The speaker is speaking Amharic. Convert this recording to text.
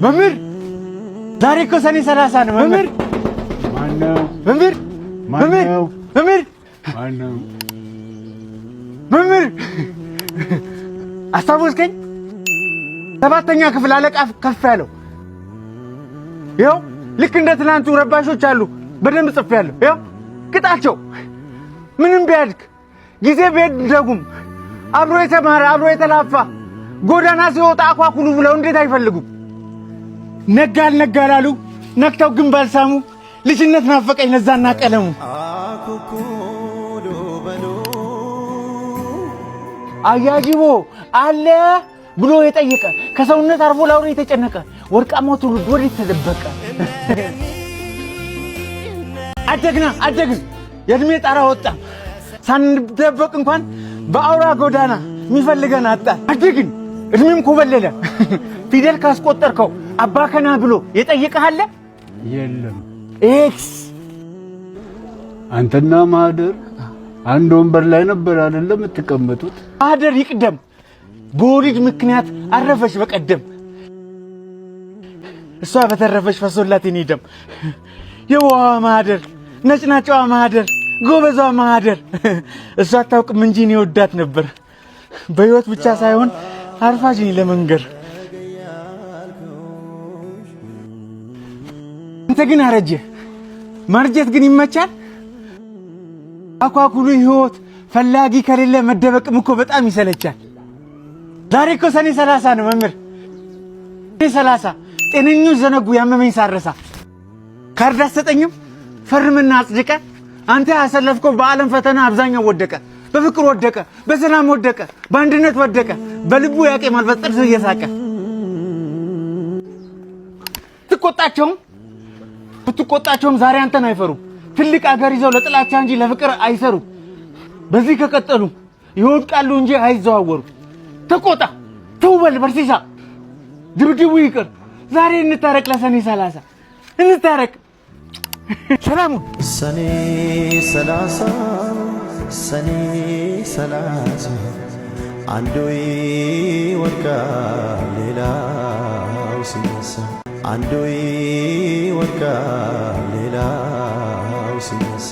መምህር፣ ዛሬ እኮ ሰኔ 30 ነው። መምህር። ማነው? መምህር፣ መምህር። ማነው? መምህር። ማነው? መምህር፣ አስታወስከኝ? ሰባተኛ ክፍል አለቃ ከፍ ያለው። ይኸው ልክ እንደ ትናንቱ ረባሾች አሉ። በደንብ ጽፌያለሁ። ይኸው ቅጣቸው። ምንም ቢያድግ፣ ጊዜ ቢሄድ ደጉም አብሮ የተማረ፣ አብሮ የተላፋ ጎዳና ሲወጣ አኳኩሉ ብለው እንዴት አይፈልጉም? ነጋ አልነጋ ላሉ ነክተው ግን ባልሳሙ ልጅነት ናፈቀኝ ለዛና ቀለሙ። አኩኩሉ በሉ። አያጅቦ አለ ብሎ የጠየቀ፣ ከሰውነት አርፎ ላውሬ የተጨነቀ ወርቃማው ትውልድ ወዴት ተደበቀ? አደግና አደግን፣ የእድሜ ጣራ ወጣ፣ ሳንደበቅ እንኳን በአውራ ጎዳና የሚፈልገን አጣ። አደግን፣ እድሜም ኮበለለ። ፊደል ካስቆጠርከው አባከና ብሎ የጠየቀህ አለ? የለም። ኤክስ። አንተና ማህደር አንድ ወንበር ላይ ነበር አይደለም የምትቀመጡት? ማህደር ይቅደም፣ በወሊድ ምክንያት አረፈች በቀደም። እሷ በተረፈች ፈሶላት የኔ ደም። የዋዋ ማህደር፣ ነጭናጫዋ ማህደር፣ ጎበዟ ማህደር። እሷ አታውቅም እንጂ እኔ ወዳት ነበር። በህይወት ብቻ ሳይሆን አርፋጅ ነኝ ለመንገር። አንተ ግን አረጀ። ማርጀት ግን ይመቻል። አኳኩሉ ህይወት ፈላጊ ከሌለ መደበቅም እኮ በጣም ይሰለቻል። ዛሬ እኮ ሰኔ 30 ነው መምህር። ሰኔ 30 ጤነኞች ዘነጉ ያመመኝ ሳረሳ። ካርድ አትሰጠኝም? ፈርምና አጽድቀ። አንተ ያሰለፍከው በዓለም ፈተና አብዛኛው ወደቀ። በፍቅር ወደቀ፣ በሰላም ወደቀ፣ በአንድነት ወደቀ። በልቡ ያቄማል በጥርሱ እየሳቀ። ትቆጣቸውም ብትቆጣቸውም ዛሬ አንተን አይፈሩም። ትልቅ አገር ይዘው ለጥላቻ እንጂ ለፍቅር አይሰሩም። በዚህ ከቀጠሉ ይወድቃሉ እንጂ አይዘዋወሩም። ተቆጣ፣ ተውበል በርሲሳ፣ ድብድቡ ይቅር። ዛሬ እንታረቅ፣ ለሰኔ 30 እንታረቅ። ሰላሙን። ሰኔ 30፣ ሰኔ 30፣ አንዱ ይወድቃል ሌላው ሲነሳ፣ አንዱ ይወድቃል ሌላው ሲነሳ።